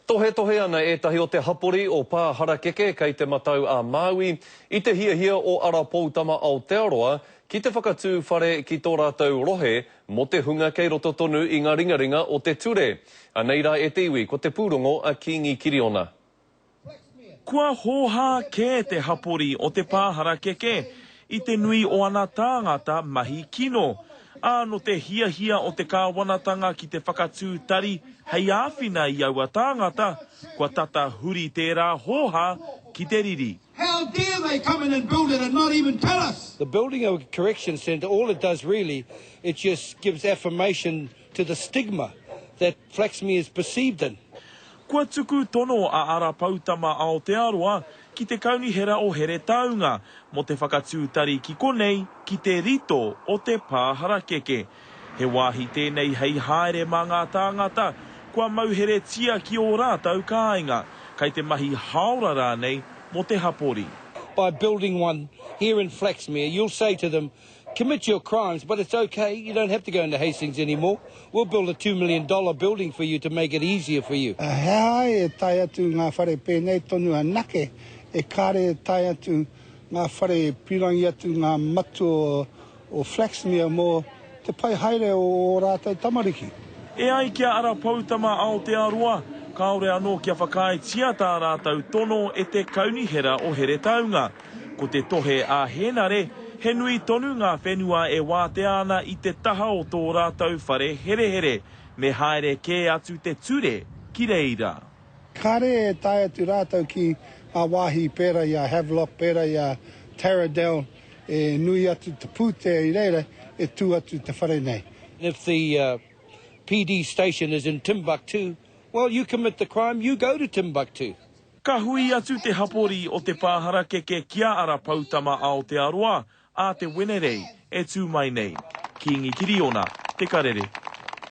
Tohetohe ana ētahi o te hapori o Pā Harakeke kei Te Matau a Māui i te hiahia o Ara Poutama Aotearoa ki te whakatū whare ki tō rātou rohe mō te hunga kei roto tonu i ngā ringaringa o te ture. Anei rā e te iwi ko te pūrongo a Kīngi Kiriona. Kua hōhā kē te hapori o te pā harakeke i te nui o ana tāngata mahi kino, ā, nō te hiahia o te kāwanatanga ki te whakatū tari hei āwhina i aua tāngata, kua tata huri tērā hōhā ki te riri. How dare they come in and build it and not even tell us? The building of a correction centre, all it does really, it just gives affirmation to the stigma that Flaxmere is perceived in. Kua tuku tono a Ara Poutama Aotearoa ki te Kaunihera o Heretaunga mō te whakatū tari ki konei ki te rito o te pā harakeke. He wāhi tēnei hei haere mā ngā tāngata kua mauheretia ki ō rātou kāinga, kei te mahi hāora rānei mō te hapori. By building one here in Flaxmere, you'll say to them, Commit your crimes, but it's okay, you don't have to go into Hastings anymore. We'll build a $2 million building for you to make it easier for you. He aha e tae atu ngā whare pēnei tonu anake, e kāre e tae atu ngā whare e pīrangi atu ngā matua o Flaxmere mō te pai haere o ō rātou tamariki. E ai ki a Ara Poutama Aotearoa, kāore anō kia whakaaetia tā rātou tono e te Kaunihera o Heretaunga. Ko te tohe a Hēnare, he nui tonu ngā whenua e wātea ana i te taha o tō rātou whare herehere, me haere kē atu te ture ki reira. Kāre e tae atu rātou ki ngā wāhi pērā i a Havelock, pērā i a Taradale, e nui atu te pūtea i reira e tū atu te whare nei. If the PD station is in Timbuktu, well you commit the crime, you go to Timbuktu. Ka hui atu te hapori o te pā harakeke ki a Ara Poutama Aotearoa ā te Wenerei e tū mai nei. Kīngi Kiriona, Te Karere.